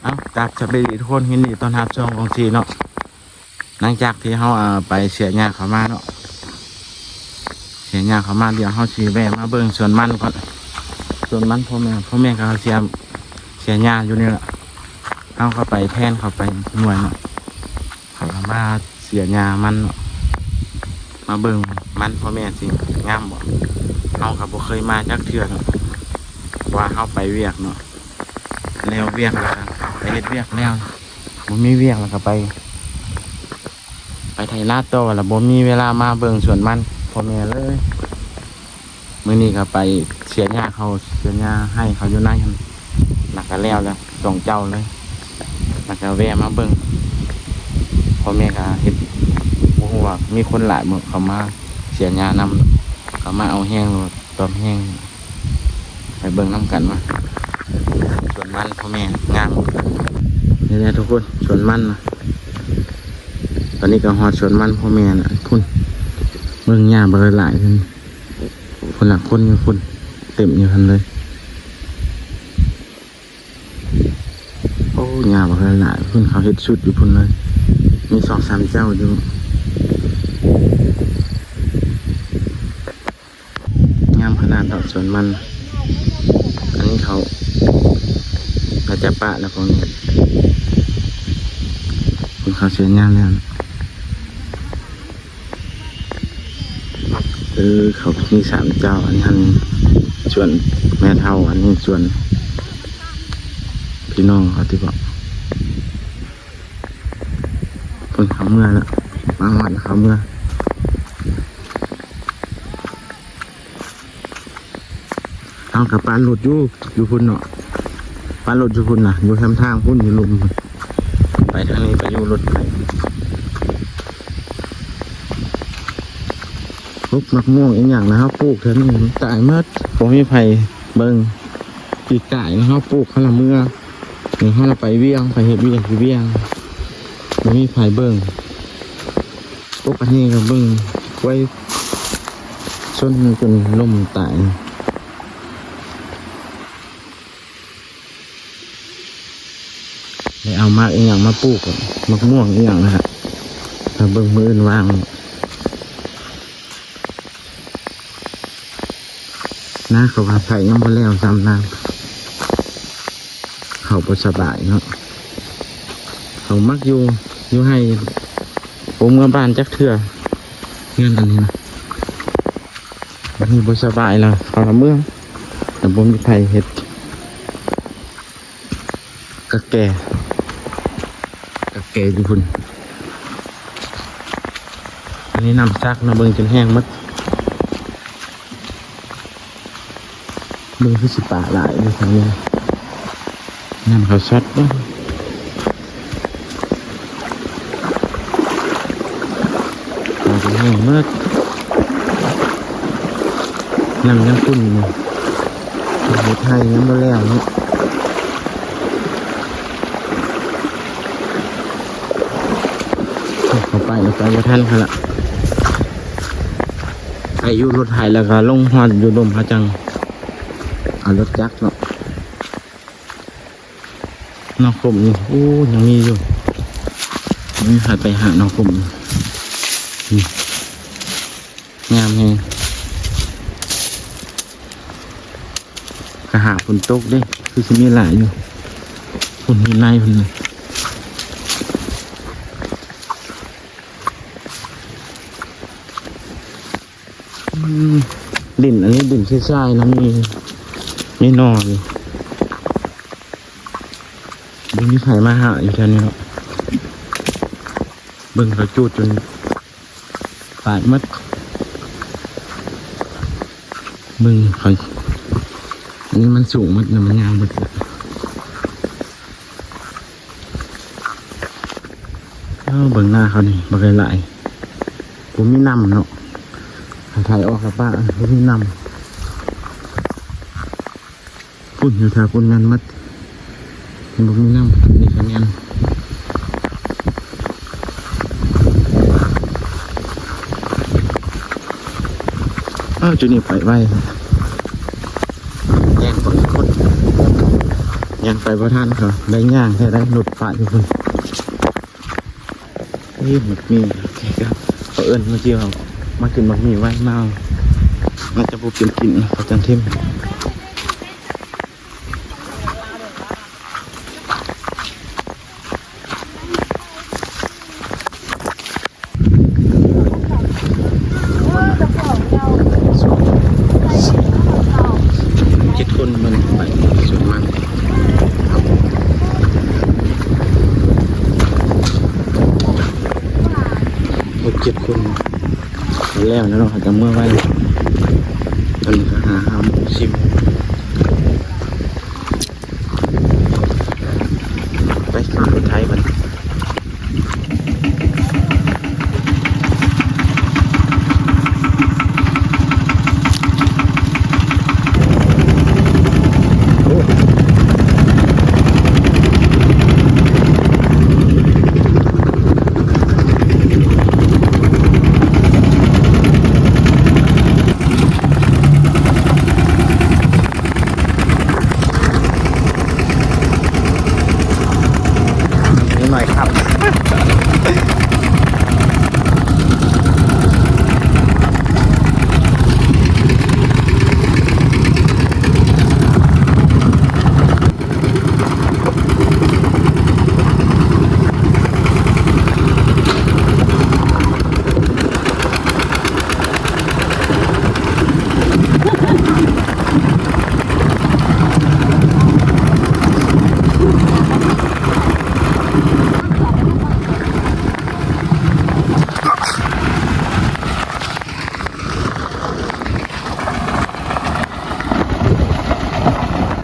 ເອົາ ກາບສະບາຍດີທຸກຄົນ, ຍິນດີຕ້ອນຮັບຊ່ອງຂອງຊີເນາະ. ຫຼັງຈາກທີ່ເຮົາ ເອີ ໄປເສຍຫຍ້າເຂົ້າມາເນາະ, ເສຍຫຍ້າເຂົ້າມາ ດຽວເຮົາຊິແວ່ມາເບິ່ງສວນມັນກ່ອນ. ສວນມັນພໍ່ແມ່, ພໍ່ແມ່ກໍເສຍ ເສຍຫຍ້າຢູ່ນີ້ລະ. ເຮົາກໍໄປແທນເຂົາໄປໜ່ວຍເນາະ, ເຂົາກໍມາເສຍຫຍ້າມັນເນາະ, ມາເບິ່ງມັນພໍ່ແມ່ຊິງາມບໍ່. ເຮົາກໍບໍ່ເຄີຍມາຈັກເທື່ອເນາະ, ເພາະວ່າເຮົາໄປວຽກເນາະ, ແລ້ວວຽກແລ້ວກໍໄປເຮັດວຽກແລ້ວ ບໍ່ມີວຽກແລ້ວກໍໄປ ໄປໄຖນາຕໍ່ ແລ້ວບໍ່ມີເວລາມາເບິ່ງສວນມັນພໍ່ແມ່ເລີຍ. ມື້ນີ້ກໍໄປເສຍຫຍ້າເຂົາ ເສຍຫຍ້າໃຫ້ເຂົາຢູ່ໃນຫັ້ນ ແລ້ວກໍແລ້ວແລ້ວສອງເຈົ້າເລີຍ, ແລ້ວກໍແວ່ມາເບິ່ງ. ພໍ່ແມ່ກໍເຮັດ ບໍ່ຮູ້ວ່າມີຄົນຫຼາຍບໍ່ ເຂົາມາເສຍຫຍ້ານຳ, ເຂົາມາເອົາແຮງໂລດ ຕອບແຮງ. ໄປເບິ່ງນຳກັນວ່າສວນມັນພໍ່ແມ່ງາມ. ນີ້ແຫຼະທຸກຄົນ ສວນມັນນະ. ຕອນນີ້ກໍຮອດສວນມັນພໍ່ແມ່ລະ. ພຸ້ນ ເບິ່ງຫຍ້າບັກຫຼາຍໆ ພຸ້ນ ພຸ້ນລະ ຄົນຢູ່ພຸ້ນ ເຕັມຢູ່ຫັ້ນເລີຍ. ໂອ້ ຫຍ້າບັກຫຼາຍໆ ພຸ້ນ ເຂົາເຮັດຊຸດຢູ່ພຸ້ນເລີຍ, ມີສອງສາມເຈົ້າຢູ່. ງາມຂະໜາດດອກສວນມັນ. ອັນນີ້ເຂົາ ເຂົາຈະປະແລ້ວພວກນີ້ ເຂົາເສຍຫຍ້າແລ້ວ. ເອີ ເຂົາມີສາມເຈົ້າ, ອັນນັ້ນສວນແມ່ເຖົ້າ, ອັນນີ້ສວນພີ່ນ້ອງເຂົາຕິເບາະ. ເພິ່ນເຂົ້າເມືອແລ້ວ, ມາຮອດເຂົ້າເມືອ. ເຮົາກໍປານລົດຢູ່ ຢູ່ພຸ້ນເນາະ, ປານລົດຢູ່ພຸ້ນນະ, ຢູ່ແຄມທາງພຸ້ນ ຢູ່ລຸ່ມພຸ້ນ. ໄປທາງນີ້ ໄປຢູ່ລົດໄປ. ໝາກມ່ວງອີ່ຫຍັງນະ ເຮົາປູກແຖວນີ້ມັນຕາຍໝົດ, ບໍ່ມີໃຜເບິ່ງ. ປີກາຍນະ ເຮົາປູກ ເຮົາລະເມືອ, ນີ້ເຮົາລະໄປວຽງ ໄປເຮັດວຽກຢູ່ວຽງ, ບໍ່ມີໃຜເບິ່ງ. ປົກກະຕິກໍເບິ່ງ ຄວາຍຊົນຈົນລົ້ມຕາຍ. ໄດ້ເອົາໝາກອີ່ຫຍັງມາປູກ, ໝາກມ່ວງອີ່ຫຍັງນະ, ຖ້າເບິ່ງມື້ອື່ນວ່າງ. ນາເຂົາຫາໄຖຍັງບໍ່ແລ້ວຊ້ຳນາ, ເຂົາບໍ່ສະບາຍເນາະ. ເຂົາມັກຢູ່ ຢູ່ໄຮ່, ບໍ່ເມືອບ້ານຈັກເທື່ອ. ເຮືອນອັນນີ້ນະ ບັດນີ້ບໍ່ສະບາຍແລ້ວ, ເຂົາລະເມືອ ແລ້ວບໍ່ມີໃຜເຮັດ. ກະແກ ກະແກຢູ່ພຸ້ນ. ອັນນີ້ນ້ຳສັກນະ, ເບິ່ງຈົນແຫ້ງໝົດ. ເບິ່ງຄືຊິປາຫຼາຍຢູ່ທາງນີ້, ນ້ຳເຂົາຊັດເນາະ. ປາກໍແຫ້ງໝົດ, ນ້ຳຍັງຂຸ້ນຢູ່, ເຮັດໄຮ່ຍັງບໍ່ແລ້ວເນາະ. ເຂົ້າໄປແລ້ວໄປບໍ່ທັນຫັ້ນລະ, ໄປຢູ່ລົດໄຖແລ້ວກໍລົງຮອດຢູ່ດົມ ເຂົາຈັ່ງເອົາລົດຈັກເນາະ. ໜໍ່ຂົມນີ້ ໂອ້ ຍັງມີຢູ່, ຍັງມີໃຜໄປຫາໜໍ່ຂົມ. ນີ້ ງາມແຮງ, ກະຫາຝົນຕົກເດ້ ຄືຊິມີຫຼາຍຢູ່. ພຸ້ນ ຢູ່ໃນພຸ້ນ. ອືມ ດິນອັນນີ້ດິນຊາຍໆ ນະ, ມີ ມີໜໍ່ຢູ່. ບໍ່ມີໃຜມາຫາຢູ່ແຖວນີ້ເນາະ. ເບິ່ງເຂົາຈູດຈົນຕາຍໝົດ. ເບິ່ງເຂົາ ອັນນີ້ມັນສູງໝົດນະ, ມັນຍາວໝົດ. ເອົາ ເບິ່ງນາເຂົານີ້ ບັກຫຼາຍໆ, ບໍ່ມີນ້ຳເນາະ. ຖ້າໄຖອອກລະປະ ບໍ່ມີນ້ຳ. ພຸ້ນ ຢູ່ແຖວພຸ້ນແມ່ນໝົດ, ບໍ່ມີນ້ຳ. ນີ້ກໍແມ່ນ. ອ້າວ ຈຸດນີ້ໄປໄວ. ແຈ້ງກ່ອນທຸກຄົນ, ຍ່າງໄປບໍ່ທັນ ເຂົາໄດ້ຍ່າງແທ້ໄດ໋ ລົດປະຢູ່ພຸ້ນ. ນີ້ໝາກໝີ່ ເຂົາເອີ້ນເມື່ອກີ້ວ່າ ມາກິນໝາກໝີ່ໄວ້ ມາເອົາ ໜ້າຈະບໍ່ເປັນກິນ ເຂົາຈັ່ງຖິ້ມ. ເຈັດຄົນມັນໄປສວນມັນ ຫົກເຈັດຄົນ ແລ້ວນະເນາະ ເຂົາຈະເມືອໄວ ຕອນນີ້ກໍຫ້າ ຫ້າໂມງ ສີ່ໂມງ ໄປຂຶ້ນລົດໄຖບັດ. ນິດໜ້ອຍຄັບ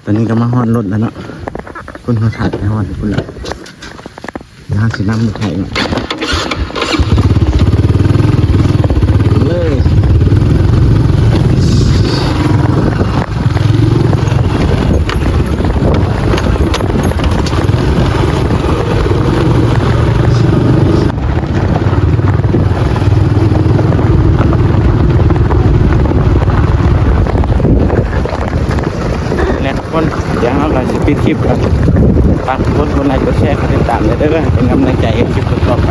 ຕອນນີ້ກໍມາຮອດລົດແລ້ວເນາະ ພຸ້ນ ເຮົາຖ່າຍໄປຮອດພຸ້ນແລ້ວ. ເຮົາຊິນຳໄປໄທເນາະ ເລີຍ ແລະ ທຸກຄົນ ດຽວເຮົາກໍຊິປິດຄລິບກ່ອນ. ຝາກກົດ ກົດໄລ ກົດແຊ ກົດຕິດຕາມແດ່ເດີ ເປັນກຳລັງໃຈໃຫ້ຄລິບຕໍ່ໄປ.